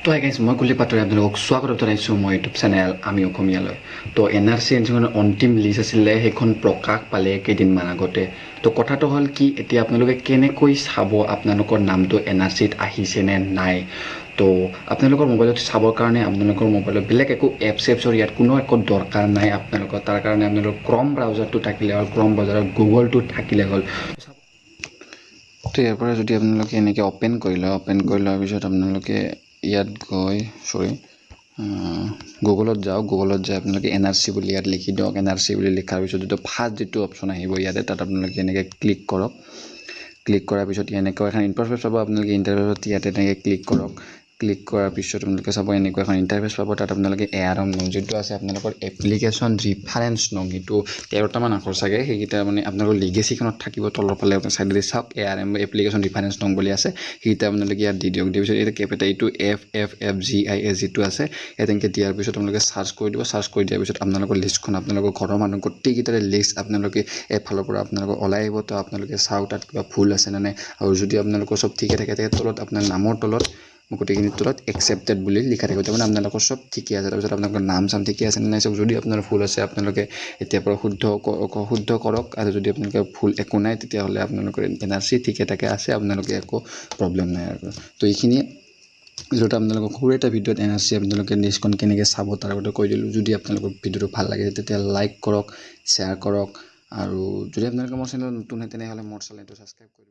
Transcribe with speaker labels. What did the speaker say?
Speaker 1: তো hi guys, মই কুলদীপ পাটৰি আপোনালোকক স্বাগতম জনাইছোঁ মই ইউটিউব চেনেল আমি অসমীয়ালৈ। তো এন আৰ চি যিখন অন্তিম লিষ্ট আছিলে, সেইখন প্ৰকাশ পালে কেইদিনমান আগতে। তো কথাটো হ'ল কি, এতিয়া আপোনালোকে কেনেকৈ চাব আপোনালোকৰ নামটো এন আৰ চিত আহিছে নে নাই? তো আপোনালোকৰ মোবাইলত চাবৰ কাৰণে আপোনালোকৰ মোবাইলত বেলেগ একো এপ চেপছৰ ইয়াত কোনো একো দৰকাৰ নাই আপোনালোকৰ। তাৰ কাৰণে আপোনালোকৰ ক্ৰম ব্ৰাউজাৰটো থাকিলে হ'ল, ক্ৰম ব্ৰাউজাৰত গুগলটো থাকিলে হ'ল। তো ইয়াৰ পৰা যদি আপোনালোকে এনেকৈ অ'পেন কৰি লয়, অ'পেন কৰি লোৱাৰ পিছত আপোনালোকে ইয়াত গৈ, চৰি, গুগলত যাওক। গুগলত যাই আপোনালোকে এন আৰ চি বুলি ইয়াত লিখি দিয়ক। এন আৰ চি বুলি লিখাৰ পিছত যিটো ফাৰ্ষ্ট যিটো অপশ্যন আহিব ইয়াতে, তাত আপোনালোকে এনেকৈ ক্লিক কৰক। ক্লিক কৰাৰ পিছত এনেকুৱা এখন ইণ্টাৰফেচ পাব। আপোনালোকে ইণ্টাৰফেচত ইয়াতে তেনেকৈ ক্লিক কৰক। ক্লিক কৰাৰ পিছত আপোনালোকে চাব এনেকুৱা এখন ইণ্টাৰফেচ পাব। তাত আপোনালোকে এ আৰ এম নং যিটো আছে, আপোনালোকৰ এপ্লিকেশ্যন ৰিফাৰেঞ্চ নং, সেইটো 13টামান আখৰ চাগে, সেইকেইটা মানে আপোনালোকৰ লিগেচিখনত থাকিব তলৰ ফালে। আপোনাৰ চাইডেদি চাওক, এ আৰ এম এপ্লিকেশ্যন ৰিফাৰেঞ্চ নং বুলি আছে। সেইকেইটা আপোনালোকে ইয়াত দি দিয়ক। দিয়াৰ পিছত এইটো কেপিটেল এইটো FFFGIS যিটো আছে, ইয়াত এনেকৈ দিয়াৰ পিছত আপোনালোকে চাৰ্চ কৰি দিব। চাৰ্চ কৰি দিয়াৰ পিছত আপোনালোকৰ লিষ্টখন, আপোনালোকৰ ঘৰৰ মানুহ গোটেইকেইটাৰে লিষ্ট আপোনালোকে এফালৰ পৰা আপোনালোকৰ ওলাই আহিব। তো আপোনালোকে চাওক তাত কিবা ভুল আছে নে নাই। আৰু যদি আপোনালোকৰ চব ঠিকে থাকে, তেতিয়া তলত আপোনাৰ নামৰ তলত গোটেইখিনিৰ তলত একচেপ্টেড বুলি লিখা থাকিব। তাৰমানে আপোনালোকৰ চব ঠিকে আছে। তাৰপিছত আপোনালোকৰ নাম চাম ঠিকে আছে নে নাই চাওক। যদি আপোনাৰ ভুল আছে, আপোনালোকে এতিয়াৰ পৰা শুদ্ধ শুদ্ধ কৰক। আৰু যদি আপোনালোকে ভুল একো নাই, তেতিয়াহ'লে আপোনালোকৰ এন আৰ চি ঠিকে থাকে আছে, আপোনালোকে একো প্ৰব্লেম নাই। আৰু তো এইখিনিয়ে ভিডিঅ'টো আপোনালোকক সৰু এটা ভিডিঅ'ত এন আৰ চি আপোনালোকে লিষ্টখন কেনেকৈ চাব তাৰ আগতে কৈ দিলোঁ। যদি আপোনালোকৰ ভিডিঅ'টো ভাল লাগে, তেতিয়া লাইক কৰক, শ্বেয়াৰ কৰক। আৰু যদি আপোনালোকে মোৰ চেনেলত নতুন হয়, তেনেহ'লে মোৰ চেনেলটো ছাবস্ক্ৰাইব কৰিব।